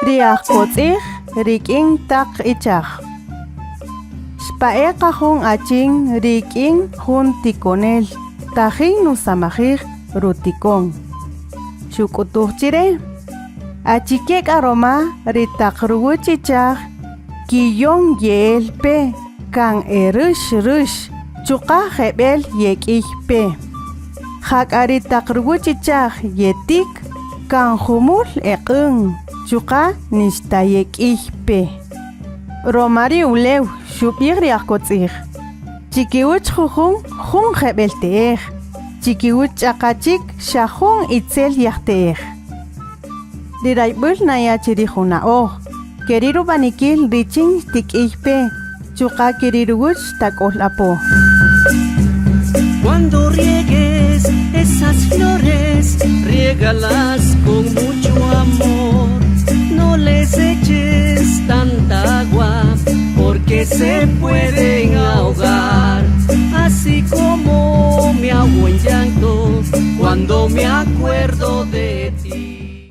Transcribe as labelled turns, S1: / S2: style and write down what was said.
S1: Ri ajkotz'i'j rik'in taq ichaj. Xpa'e' qa jun achin rik'in jun tikonel tajin nusamajij rutikon. Xuk'utuj chi re, Achike k'a roma ri taq ruwäch ichaj kiyon ye'el pe kan e rëx rëx chuqa' jeb'ël yek'ïy pe? Jak'a ri taq ruwäch ichaj yetik kan jumul e q'än chuqa' nixta yek'ïy pe. Roma ri ulew xub'ij ri ajkotz'i'j, Chi kiwäch jujun jun jeb'ël te'ej, chi kiwäch ch'aqa chik xa jun itzel yajte'ej. Ri rayb'äl naya' chi ri jun na'oj, ke ri' rub'anikil richin xtik'ïy pe, chuqa' ke ri' ruwäch xtak'ol apo.
S2: Cuando riegues esas flores, riégalas con mucho amor. No les eches tanta agua, porque se pueden ahogar. Así como me ahogo en llanto cuando me acuerdo.